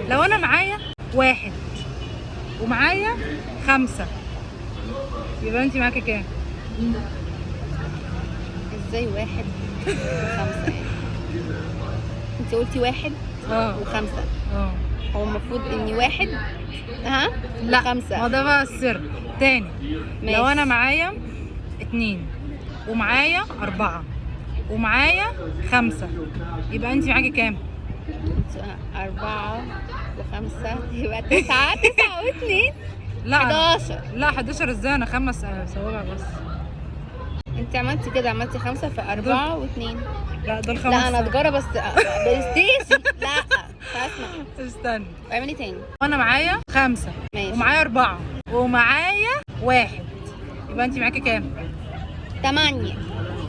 لو انا معايا 1 ومعايا 5 يبقى انت معاكي كام؟ ازاي 1 و5 يعني؟ انت قلتي 1 و5. هو المفروض اني 1 ها؟ لا 5. ما ده بقى السر تاني. ماشي. لو انا معايا 2 ومعايا 4 ومعايا 5 يبقى انت معاكي كام؟ 4 و5 يبقى 9. 9 و2 لا 11. لا 11 ازاي؟ انا 5 صوابع بس. انت عملتي كده، عملتي 5 في 4 و2. لا دول 5. لا انا اتجرى بس PlayStation. لا اسمع، استني اعملي تاني. انا معايا 5 ماشي. ومعايا 4 ومعايا 1 يبقى انت معاكي كام؟ 8.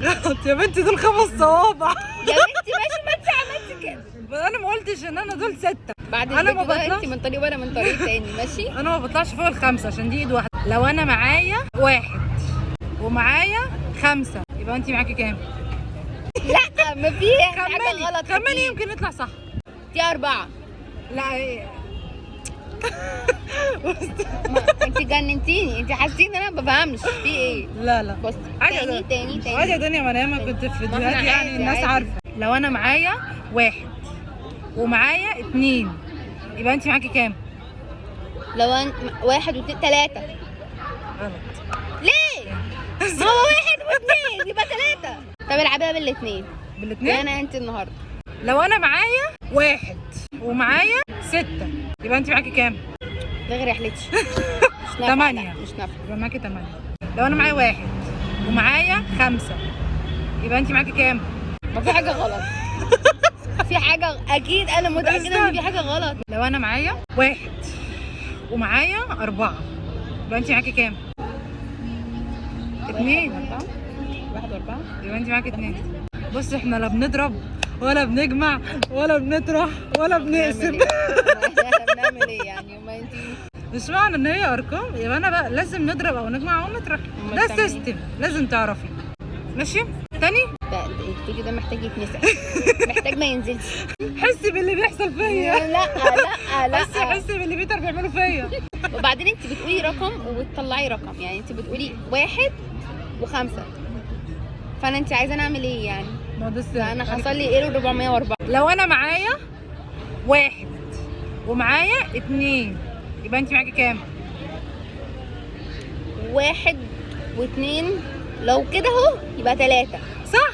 غلط يا بنتي، دول 5 صوابع. يا بنتي ماشي، ما انت عملتي كده. انا ما قلتش ان انا دول 6. بعد انا ما الفيديو ده انت بطلعش. من طريق وانا من طريق تاني. ماشي. انا ما بطلعش فوق ال5 عشان دي ايد واحدة. لو انا معايا 1 ومعايا 5 يبقى انت معاكي كام؟ لا ما في حاجة خمني غلط. خمني أكيد. يمكن يطلع صح. دي 4. لا إيه. انت جننتيني، انت حاسين ان انا ما بفهمش في ايه. لا لا بص عادي تاني تاني تاني. عادي يا دنيا، ما انا ياما كنت في فيديوهات احنا يعني عادي، الناس عادي. عارفه. لو انا معايا 1 ومعايا 2 يبقى انت معاكي كام؟ لو انا 1 و2 3. غلط. ليه؟ ما هو 1 و2 يبقى 3. طب العبيها بالاثنين. بالاثنين؟ انا انت النهارده. لو انا معايا 1 ومعايا 6 يبقى انت معاكي كام؟ ده غير رحلتي. مش نافعة. 8. مش نافعة. يبقى معاكي 8. لو انا معايا 1 ومعايا 5 يبقى انت معاكي كام؟ ما في حاجة غلط. في حاجة اكيد، انا متاكدة ان في حاجة غلط. لو انا معايا 1 ومعايا 4 يبقى انت معاكي كام؟ 2. 1 و4 يبقى انت معاكي 2. بص احنا لا بنضرب ولا بنجمع ولا بنطرح ولا بنقسم. احنا بنعمل ايه يعني؟ ما انت مش معنى ان هي ارقام يبقى انا بقى لازم نضرب او نجمع او نطرح. امال ده بتعمل ايه؟ system لازم تعرفي. ماشي تاني. ده الفيديو ده محتاج يتمسح، محتاج ما ينزلش. حسي باللي بيحصل فيا. لا لا لا. حسي باللي بيتر بيعمله فيا. وبعدين انت بتقولي رقم وبتطلعي رقم، يعني انت بتقولي 1 و5، فانا انت عايزه اعمل ايه يعني؟ ما هو ده السر. انا حصل لي error 404. لو انا معايا 1 ومعايا 2 يبقى انت معاكي كام؟ 1 و2 لو كده اهو يبقى 3. صح.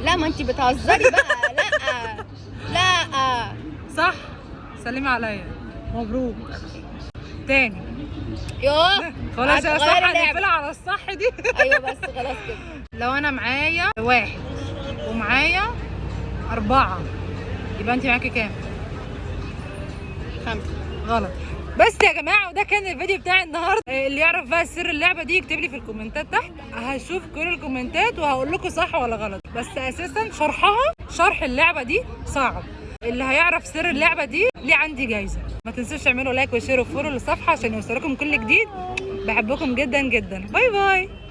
لا ما انت بتهزري بقى. لا لا صح. سلمي عليا. مبروك تاني. يوه خلاص يا هتغير صح، اللعبة. هنقفلها على الصح دي. ايوه بس خلاص كده. لو انا معايا 1 ومعايا 4 يبقى انت معاكي كام؟ 5. غلط. بس يا جماعة وده كان الفيديو بتاع النهارده. اللي يعرف بقى سر اللعبة دي يكتب لي في الكومنتات تحت، هشوف كل الكومنتات وهقول لكم صح ولا غلط. بس اساسا شرح اللعبة دي صعب. اللي هيعرف سر اللعبة دي ليه عندي جايزة. ما تنسوش تعملوا like و share و follow للصفحه عشان يوصلكم كل جديد. بحبكم جدا جدا. bye bye.